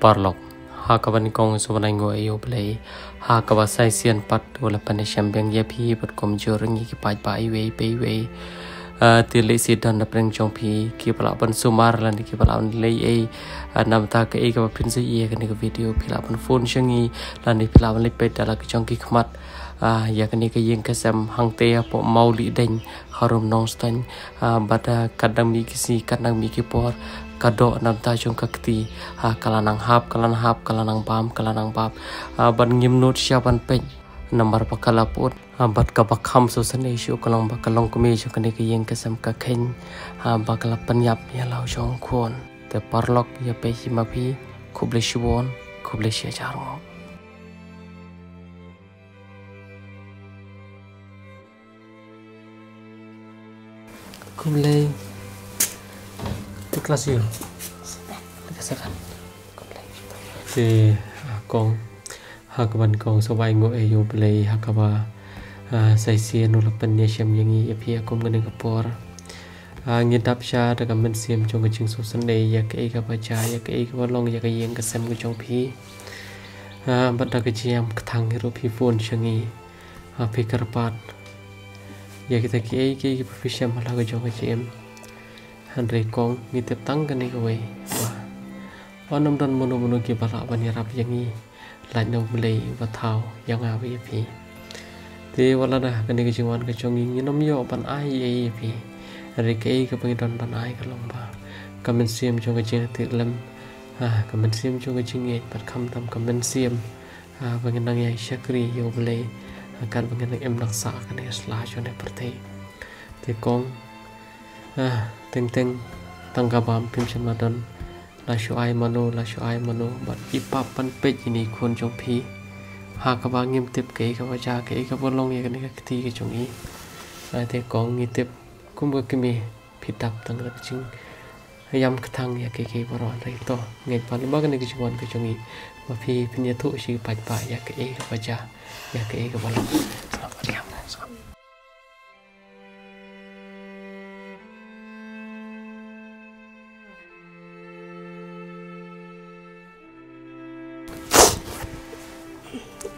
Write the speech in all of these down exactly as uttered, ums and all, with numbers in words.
Paralok, ha kaba nyngkong sngewbha ai nguh ïa U Blei ha kaba sa shisien pat u la pynïashem biang ïa phi bad kumjuh ruh ngi ki paidbah iwei pa iwei. Ah, te lehse don na pdeng jong phi kiba lah ban sumar lane kiba lah ban leh ei, ah, namar kaei kaba phin sa ïohi ïa kane ka video phi lah ban phone sha ngi lane phi lah ban leit peit da la ka jong ki khmat. Ah, ïa kane ka ïing ka sem hangtei hapoh Mawlihdeiñ, harum Nongstoiñ. Ah, bad, ah, katba dang mih ki sngi, katba dang mih ki por, ka doh namar jong ka kti, ah, ka la nang hap, ka la nang hap, ka la nang bam, ka la nang bam. Ah, bad ngim nud shuh ban peit namar ba ka la pud. Ah, bad kaba kham sngewsynei shuh ka long ba ka longkmie jong kane ka ïing ka sem ka kheiñ, ah, ba ka la pynïap ïa la u jong u khun. Te paralok, ïa phi hi ma phi, khublei shibun, khublei shihajar nguh. Khublei. Tu kelas ïa. Kelas kan. Khublei. Te, ah, kong. Ha kaba nyngkong sngewbha ai nguh ïa U Blei ha kaba, ah, sa shisien u la pynïashem ïa ngi ïa phi ha kum kane ka por. Ah, ngi dap sha da ka mynsiem jong ka jingsngewsynei ïa kaei kaba jia, ïa kaei kaba long ïa ka ïing ka sem ka jong phi. Ah, bad da ka jingïam kthang hi ruh phi phone sha ngi. Ah, phi kyrpad ïa kita kiei kiei kiba phi shem ha la ka jong ka jingim. Hynrei kong, ngi tip tang kane kawei, ba wat nym don mano mano kiba lah ban ïarap ïa ngi, lait na U Blei uba thaw ïa nga bad ïa phi. Te wat la da kane ka jingwan ka jong ngi ngin ym ïoh ban ai ei ïa phi. Hynrei kaei kaba ngi don ban ai ka long ba ka mynsiem jong ka jingïatihlem, ah, ka mynsiem jong ka jingngeit bad khamtam ka mynsiem, ah, ba ngin nang ïai shakri ïa U Blei, ah, katba ngin nang im nang sah ha kane ka sla jong kane ka pyrthei. Te kong, ah, teng teng tang ka bam phim shym la don. La shu ai mano, la shu ai mano, bad i pap ban peit ïa i khun jong phi. Ha kaba ngim tip kaei kaba jia, kaei kaba long ïa kane ka kti ka jong i. Ah, te kong, ngi tip kum ka kmie phi dap tang da ka jingïam kthang ïa kiei kiei baroh, hynrei to ngeit ba lyngba kane ka jingwan ka jong i ba phi phin ïathuh sha ki paidbah ïa kaei kaba jia, ïa kaei kaba long.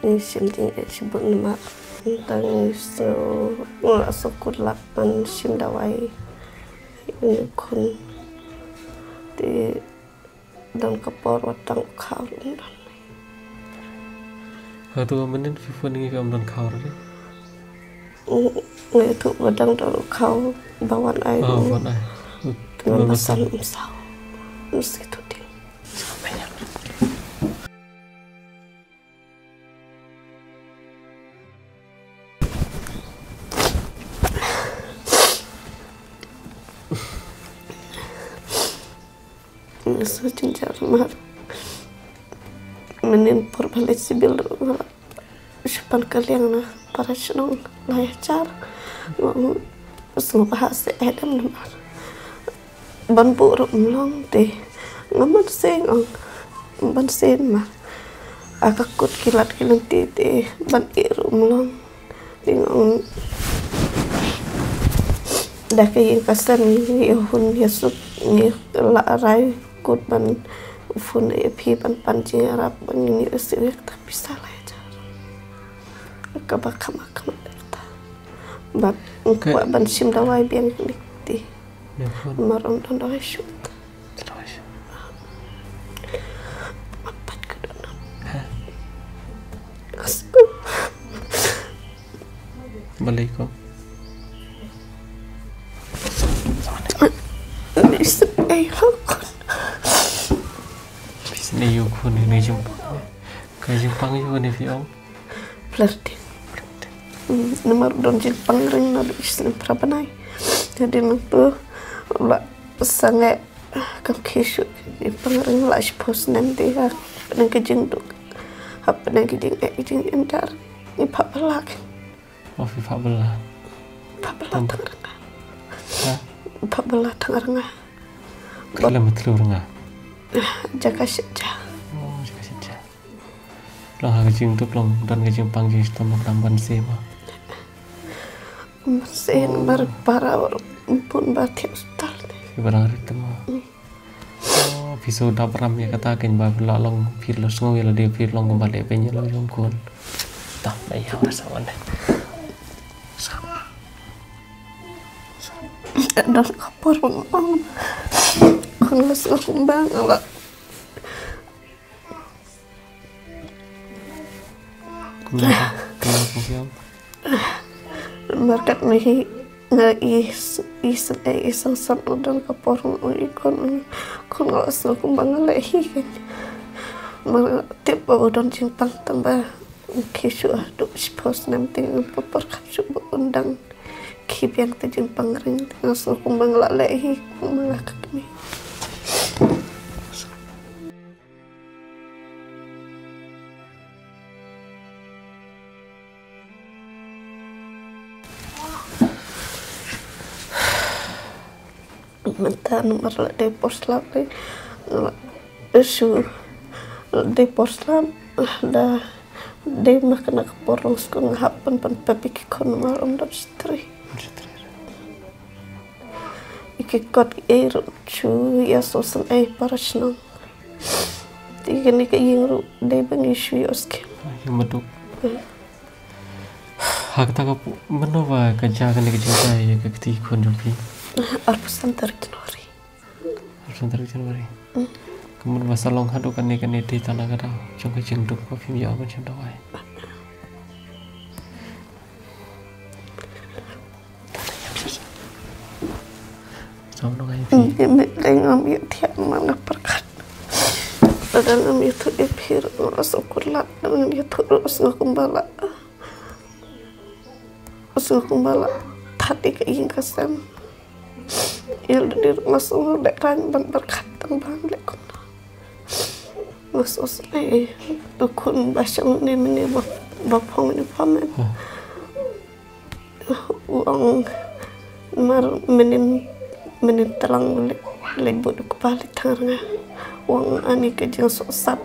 Ngi shim jingeh shibun namar tang ngi sngew, ngi la sngewkut lak ban shim dawai ïa une u khun. Te don ka por wat tang u khaw ruh ym don. Hato mynnin phi phone ïa ngi phi ym don khaw ruh? Nga ïathuh ba dang don u khaw ba wan ai. Ah, ruh wan ai. Te nga ba san ym saw. Ym sngewthuh ding. Nga sngew jynjar namar mynnin por ba leit sha bill ruh nga la shu pan ka liang na para shnong lai hajar. Nga ong sngewbha seh, eh, dam namar ban buh ruh ym long te nga mynsiem, ong ban sien ma a ka kut ki lad ki lynti te ban ïeh ruh ym long. Te nga ong da ka ïing ka sem ngi ïa hun ïa suk ngi la rai kut ban phone ïa phi ban pan jingïarap ba ngin ïoh siew ïa kata pisa lai hajar. Kaba kham kham kata. Bad nga kwah ban shim dawai biang kine ki kti. Namar ym don dawai shuh. Balei ko? Isn't a hokon. Isn't a hokon ni jumpa. Ka jingpang ïa une phi ong? Flirting. Flirting. Hmm, namar don jingpang ring naduh shi snem phra bnai. Hadien nangto la sangeh kam khie shuh jingpang ring, la shiphew snem te ha pdeng ka jingduk, ha pdeng ka jingeh ka jingïaindah ngi phah bylla. Oh, phi phah bylla. Phah bylla tang rnga. Ha? Phah bylla tang rnga. Khlem tlu rnga. Jaka shet ja. Oh, jaka shet ja. Long ha ka jingdup long don ka jingpang jingshitom ba khlem ban siew ma. Ban siew namar para bun ba thiah hospital. Ki ba dang rit ma. Oh, Phi shu dap ram ïa kata, kein ba phi la long, phi la sngew ïa lade phi long kumba leh beiñ ïa la jong khun. Tam ba ïa wa sa wan. Sa. Don ka por ba nga ong, khun, nga sngew kumba nga la. Kumba, kumba, kumba. Namar katne hi nga i s-, i s-, i sngewsarong, don ka por nga ong ïa khun, khun, nga la sngew kumba nga leh hi, kein. Namar nga tip ba u don jingpang, tang ba ki shu haduh shiphew snem te, nga pyrkhat shuh ba un dang khih biang te jingpang ring, nga sngew kumba nga la leh hi, kumba nga kmie. Mynta namar la dei por slap, la shu, la dei por slap, la dei ma kane ka por long skul, nga hap ban, ban pep ïa ki khun namar ym don shatei. Ïa ki kot kiei ruh shu ïa sosang ei para shnong. Te kane ka ïing ruh dei ba ngi shu ïoh skhem. Ïa maduk. Hmm. Ha kata ka pu-, mano ba ka jia kane ka jingïaid ïa ka kti khun jong phi? Arphew san tarik January. Arphew san tarik January. Hmm. Ka mut ba sa long haduh kane, kane te tang na ka daw jong ka jingduk ba phim ïoh ban shim dawai. Sa mano nga ïa phi? Ym, ym, ym, ngam ïohthiah namar nga pyrkhat. Lada ngam ïathuh ïa phi ruh nga la sngewkhuslai, lada ngam ïathuh ruh nga sngew kumba la, nga sngew kumba la that ïa ka ïing ka sem. Ïa lade ruh nga sngew lehraiñ ban pyrkhat tang ban leh kumno. Nga sngewsynei, u khun ba shong ne mynne ba, ba phong uniform em. Hmm. U ong namar mynnin, mynnin tlang leit, leit bud u kpa leit thang rnga. U ong ani ka jingsohsat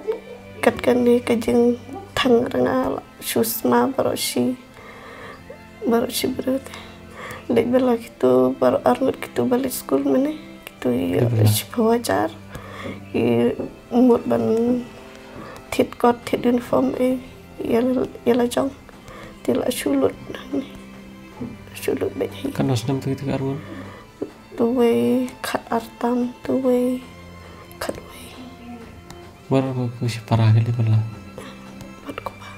kat kane ka jingthang rnga la shu sma baroh shi, baroh shi briew te. Leit ba la kitu baroh arngut kitu ba leit skul mynne. Kitu ïa shiphew hajar. Ki mut ban thied kot thied uniform ei ïa la, ïa la jong. Te la shu lut hangne. Shu lut beit hi. Katno snem tu, tu arngut? Tuwei khat artam, tuwei khatwei. Baroh ko, ko shipara ki leit bylla? Bad ko ba.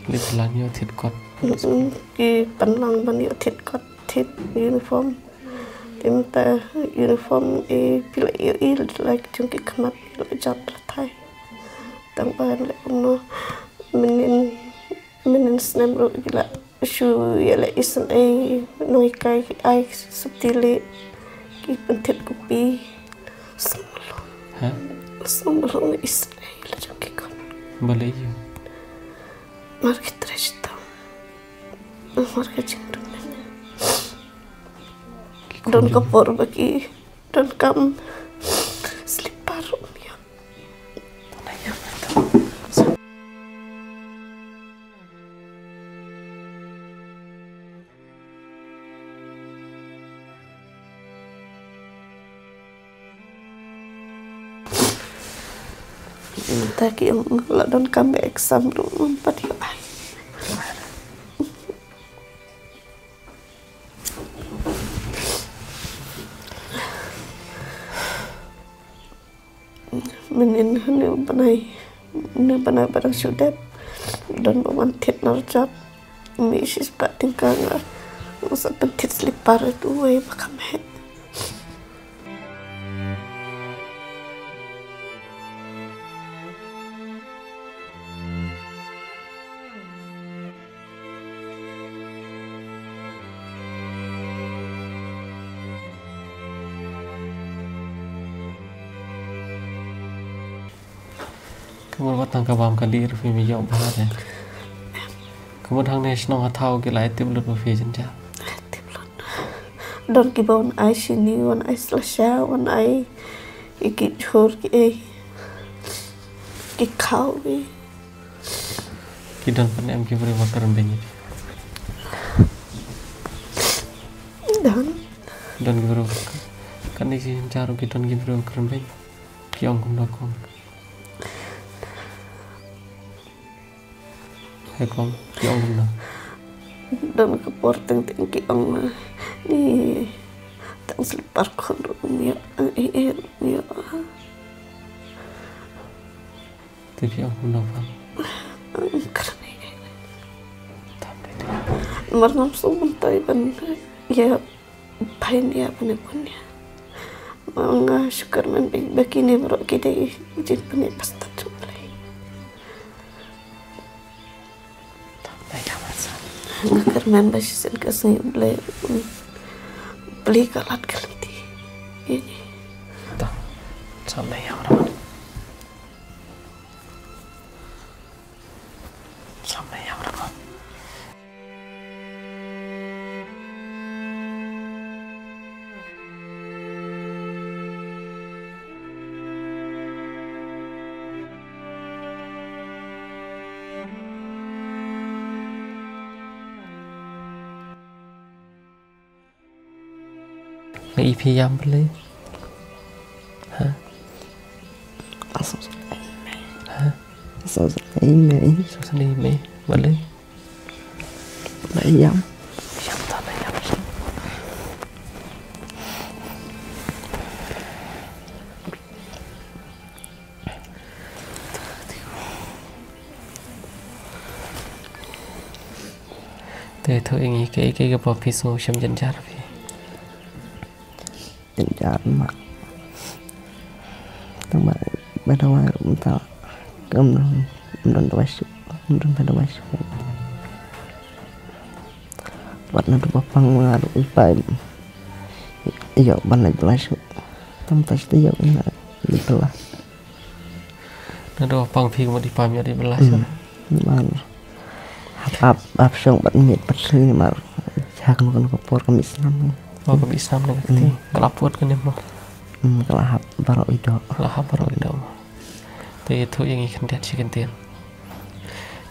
Leit bylla ïoh thied kot. Mm, mm, ki pynlang ban ïoh thied kot, thied uniform. Te mynta uniform, eh, phi la ïohi la ki jong ki khmat la jot la thait. Tang ba leh kumno, mynnin, mynnin snem ruh ki la shu ïaleh isynei, nonghikai ki ai sopti leh, ki pynthied kopi. Sngewlong. Ha? Sngewlong isynei la jong ki khun. Balei ïa? Mar ki trei shitom. Mar ka jingdon. Ki khun. Don ka por ba ki donkam slipar ruh ym ïoh. Mynta ki ong la donkam ba exam ruh ngam pat ïoh ai. Mynnin hynne u bnai, hynne u bnai ba dang shu dep, don ba wan thied narjot. Mih shispah tyngka nga, nga sa pynthied slipar ïa uwei ba kham heh. Ka mut ba tang ka bam ka dih ruh phim ïoh bha te. Ka mut hangne shnong ha thaw ki la ai tip lut ba phi jynjar? Ai tip lut. Don kiba wan ai shini, wan ai slasha, wan ai ïa ki jhur ki ei, ki khaw ei. Ki don pat ne em ki briew ba kyrmen ïa phi? Don. Don ki briew. Kane shi jynjar ruh ki don ki briew kren beiñ. Ki ong kumno kong? Hei kong, ki ong kumno? Don ka por teng teng ki ong ma. Ni tang slipar khun ruh ym ïoh, ang ei ei ruh ym ïoh. Te phi ong kumno pang? Ang kren ei ei. Tam dei te. Mar ngam sngewbha ban ïa pynïap ne pynïap. Ma nga shu kyrmen beiñ ba kine baroh ki dei jingpynïap ba stad jong U Blei. Tam dei ïa ma sa. Nga kyrmen ba shisien ka sngi U Blei, U Blei ka lad ka lynti ïa ngi. Tam, tam dei ïa ma. Sampai yang berapa? Nga i phi ïam balei? Ha? Aso sa i mei. Ha? Aso sa i mei. Aso sa i mei. Balei? Ba i ïam. Ïam ta na ïam. Te ïathuh ïa ngi kaei kaei kaba phi sngew shem jynjar phi. Jynjar ma. Tang ba, ba dawai ruh mynta kam don, kam don dawai shuh, kam don dawai shuh. Wat naduh ba pang ma nga ruh i pa i ïoh ban leit bylla shuh. Tang ta shu ïoh ïa leit bylla. Naduh ba pang phi ka mut i pa im ïoh leit bylla shuh. Hmm. Namar hap ap ap shong bad miet bad sli namar sha kano kano ka por ka mih snam. Oh, ka mih snam na ka kti. Hmm. Ka la put kane mo. Hmm, ka la hap baroh i doh. Ka la hap baroh i doh mo. Te ïathuh ïa ngi khyndiat shi kyntien.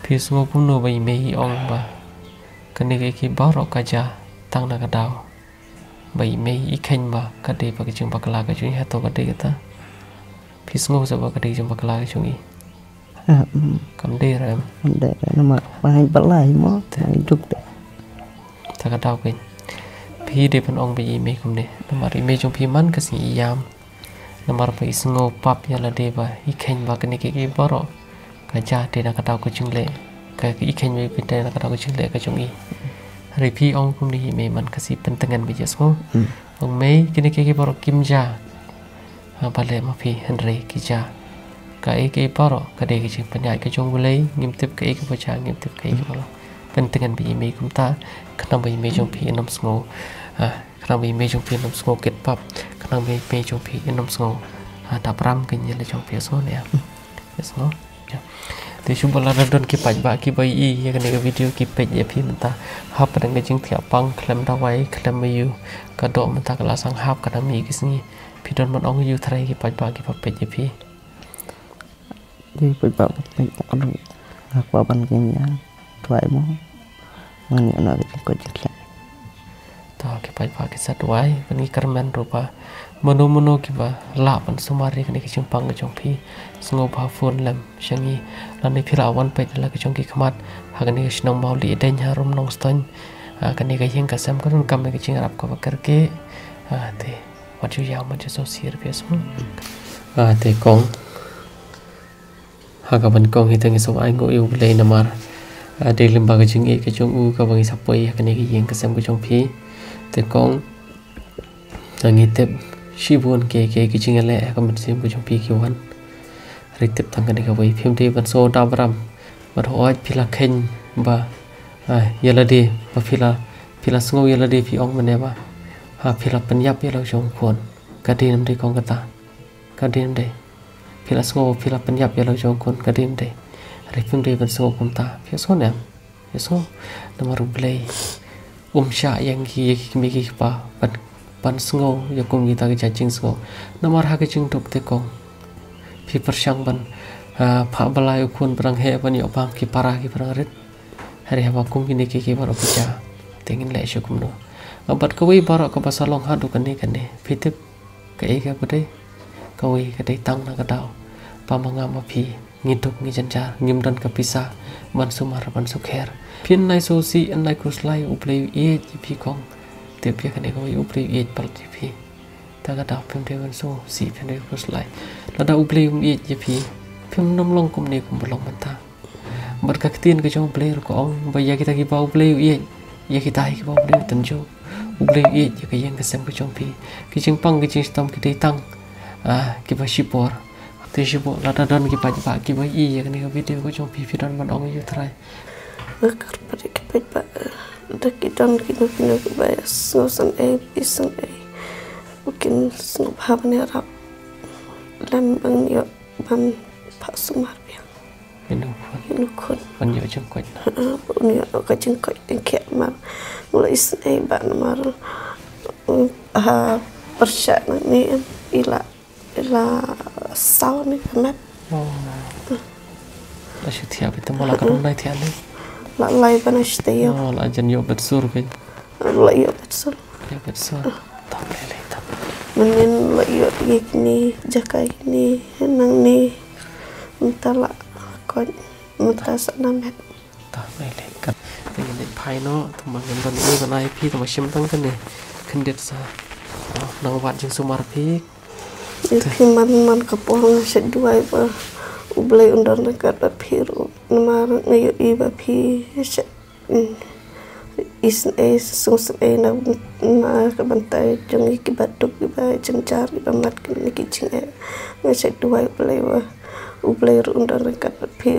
Phi sngew kumno ba i mei i ong ba kane kaei kaei baroh ka jia tang na ka daw ba i mei i kheiñ ba ka dei ba ka jingbakla ka jong i, hato ka dei kata? Phi sngew sa ba ka dei ka jingbakla ka jong i? Ah, mm. Kam dei re em? Kam dei re namar ba ngi bylla hi mo, ba ngi duk de. Ta ka daw kein. Phi dei ban ong ba i mei kumne namar i mei jong phi man ka sngi i ïam. Namar ba i sngew pap ïa lade ba i kheiñ ba kane kaei kaei baroh ka jia dei na ka daw ka jingleh, ka i kheiñ ba dei na ka daw ka jingleh ka jong i. Hynrei phi ong kumne i mei man ka sngi pyntngen ba ïa sngew. Hmm. Ong mei kine kaei kaei baroh kim jia ha ba leh ma phi hynrei ki jia. Kaei kaei baroh ka dei ka jingpynïaid ka jong U Blei, ngim tip kaei kaba jia, ngim tip kaei kaba long. Pyntngen ba i mei kumta khnang ba i mei jong phi in ym sngew. Ah, Khnang ba i mei jong phi in ym sngew kit pap, khnang ba i mei jong phi in ym sngew, ah, dap ram kein ïa la jong phi, ïa sngew ne em? Ïa sngew. Ïa. Te shu ba lada don ki paidbah kiba ïohi ïa kane ka video ki peit ïa phi mynta. Hapdeng ka jingthiah pang khlem dawai khlem aiu, ka doh mynta ka la sdang hap ka dang mih ki sngi. Phi don ban ong aiu tharai ki paidbah kiba peit ïa phi? Ki paidbah ba peit ïa kane nga kwah ban kynmaw duwai mo. Ngan ïoh noh ka jingkoit jingkhiah. To ki paidbah ki sa duwai ban ngi kyrmen ruh ba mano mano kiba lah ban sumar ïa kane ka jingpang ka jong phi, sngewbha phone lem sha ngi. Lane phi lah wan peit la ka jong ki khmat ha kane ka shnong Mawlieh Deiñ harum Nongstoiñ. Ha kane ka ïing ka sem ka donkam ïa ka jingïarap kaba kyrkieh. Ha te wat ju ïam, wat ju sngewsih ruh phi, ïa sngew. Ha te kong. Ha kaba nyngkong hi te ngi sngewbha ai nguh ïa U Blei namar, ah, dei lyngba ka jingïeit ka jong u kaba ngi sa poi ha kane ka ïing ka sem ka jong phi. Te kong, ah, ngi tip shibun ki, ki, ki jingïaleh ha ka mynsiem ka jong phi ki wan. Hynrei tip tang kane kawei, phim dei ban sngew dap ram. Bad hooid phi la kheiñ ba, ah, ïa lade ba phi la, phi la sngew ïa lade phi ong mynne ba, ha, phi la pynïap ïa la u shong khun. Ka dei ne ym dei kong kata? Ka dei ne ym dei? Phi la sngew phi la pynïap ïa la u shong khun, ka dei ne ym dei? Hynrei phim dei ban sngew kumta. Phi sngew ne em? Phi sngew? Namar U Blei um shah ïa ngi, ïa ki kmie ki kpa ban, ban sngew ïa kum kita ki jait jingsngew. Namar ha ka jingduk te kong, phi pyrshang ban, ah, phah bylla ïa u khun ba dang heh ban ïoh bam ki para kiba dang rit. Hynrei haba kum kine ki, ki baroh ki jia, te ngin leh shuh kumno? Bad kawei baroh kaba sa long haduh kane kane, phi tip, Kaei kaba dei? Kawei ka dei tang na ka daw ba ma nga ma phi ngi duk ngi jynjar, ngim don ka pisa ban sumar ban sukher. Phin nai sngewsih, nai khuslai, U Blei u ïeit ïa phi kong. Tip ïa kane kawei, U Blei u ïeit palat ïa phi. Ta ka daw phim dei ban sngewsih, phim dei khuslai. Lada U Blei um ïeit ïa phi, phim nym long kumne kumba long mynta. Bad ka ktien ka jong U Blei ruh ka ong ba ïa kita kiba U Blei u ïeit, ïa kita hi kiba U Blei u tynjuh. U Blei u ïeit ïa ka ïing ka sem ka jong phi. Ki jingpang ki jingshitom ki dei tang, ah, kiba shipor. Te shipor lada don ki paidbah kiba ïohi ïa kane ka video ka jong phi, phi don ban ong ïa u Trai. Nga kyrpad ïa ki paidbah, da ki don kino kino kiba ïa sngewsynei, isynei, u kin sngewbha ban ïarap lem ban ïoh ban phah sumar biang. Ïa u khun. Ïa u khun. Ban ïoh jingkoit na. Ha, ban ïoh ka jingkoit jingkhiah namar nga la isynei bha namar, uh, ha pyrshah nangne em, i la, i la saw ne ka met. Oh. La shu thiah beit, te mo la ka dang nai thiah ne? La lai bha na shu taïew. Oh, la jan ïoh bet sur beit. La ïoh bet sur. Ïoh bet sur. Tang lei lei tang. Mynnin la ïoh ïa kine jaka kine nangne. Mynta la koit, mynta sa na met. Tang lei lei. Kat te ngin leit phai noh, tang ba ngin don ei ban ai phi, tang ba shim tang kane. Khyndiat sa. Oh, nang wad jingsumar phi. Ïa phi man man ka por nga shait duwai ba U Blei un don ryngkat bad phi ruh. Namar nga ïohi ba phi shait, mm, isynei sngewsynei na, na ka bynta jong ngi kiba duk kiba jynjar kiba mad kine ki jingeh. Nga shait duwai U Blei ba U Blei ruh un don ryngkat bad phi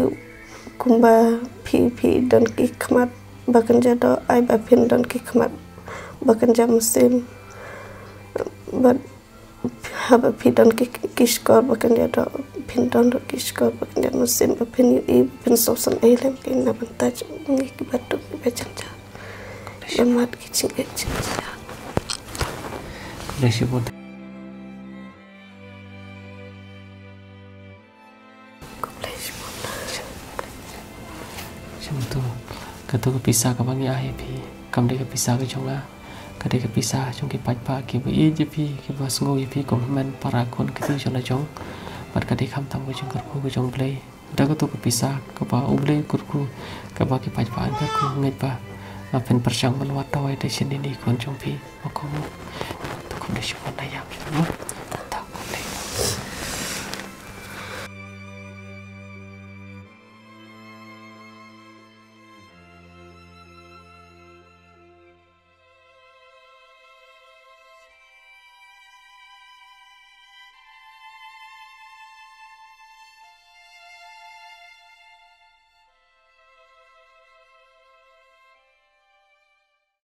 kumba phi, phi don ki khmat ba kynja doh, ai ba phin don ki khmat ba kynja mynsiem. Bad haba phi don ki, ki shkor ba kynja doh, phin don ruh ki shkor ba kynja mynsiem, ba phin ïohi, ba phin sngewsynei lem ki na bynta jong ngi kiba duk kiba jynjar. Ba mad ki jingeh jingjar. Khublei shibun. Khublei shibun. Shem tu, katu ka pisa kaba ngi ai ïa phi kam dei ka pisa ka jong nga. Ka dei ka pisa jong ki paidbah kiba ïeit ïa phi, kiba sngew ïa phi kum hynmen para khun kti jong la jong. Bad ka dei khamtam ka jingkyrkhu ka jong U Blei. Da katu ka pisa kaba U Blei u kyrkhu, kaba ki paidbah ki kyrkhu, ngeit ba, ah, phin pyrshang ban wad dawai da shisien ïa ki khun jong phi. Ma ko mo. Te khublei shibun, da ïa phi mo.